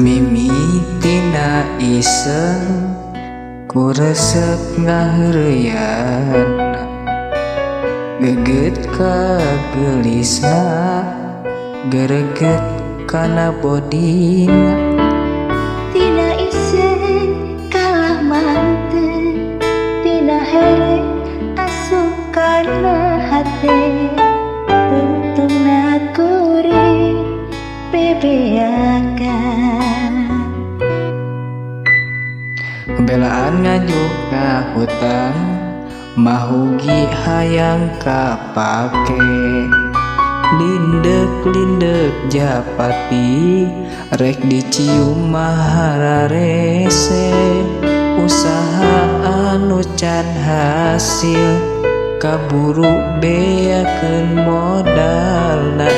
Mimitina iseng ku resep ngaheureuyana, geget ka geulisna, gereget kana bodina. Tina iseng kalah manteu, tina here asup kana hate, tungtungna kuring bebeakan. Belaan ngajuk ngahutang, mahugi hayang kapake. Lindek-lindek japati, rek dicium mah hararese. Usaha anu can hasil, kaburu beakeun modalna.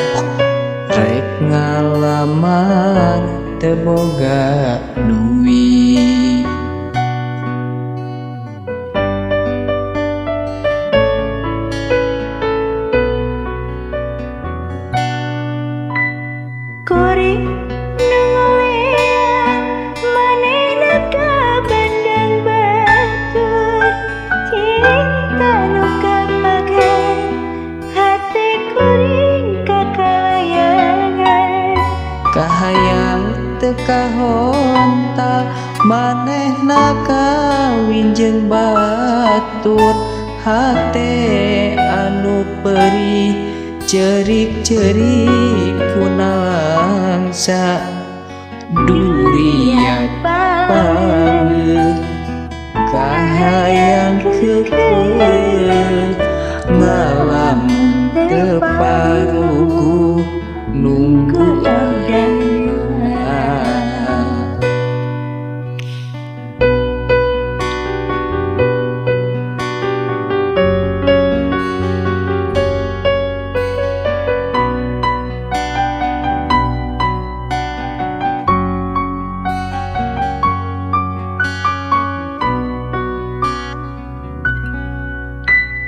Rek ngalamar teu boga duit. Kuring nu ngoleang manehna ka bandang batur, cinta nu kapakan hate kuring kakalayangan. Kahayang teu kahontal, manehna kawin jeung batur. Hate anu perih ceurik-ceurik ku nalangsa. Durian paweut kahayang keukeuh, ngalamun teu paruguh nunggu undangan.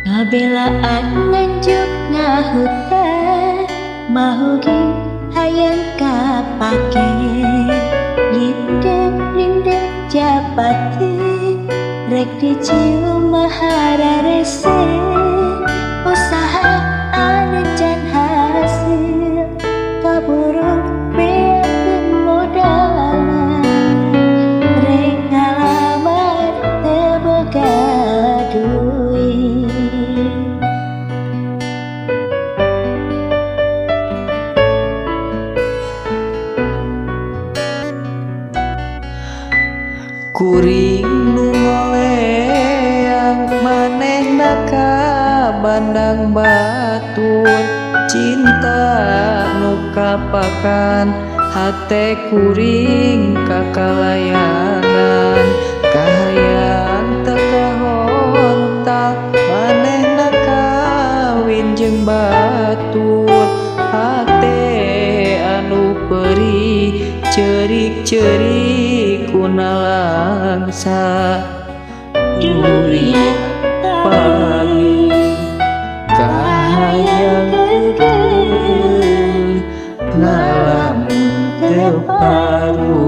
Ngabelaan nganjuk ngahutang, mahugi hayang kapake. Lindek-lindek japati, rek dicium mah hararese. Usaha anu can hasil, kaburu beakeun modalna. Rek ngalamar teu boga duit. Kuring nu ngoleang manehna ka bandang batur, cinta nu kapakan hate kuring kakalayangan. Kahayang teu kahontal, manehna kawin jeung batur. Hate anu perih ceurik-ceurik ku nalangsa. Durian paweut kahayang keukeuh, ngalamun teu paruguh.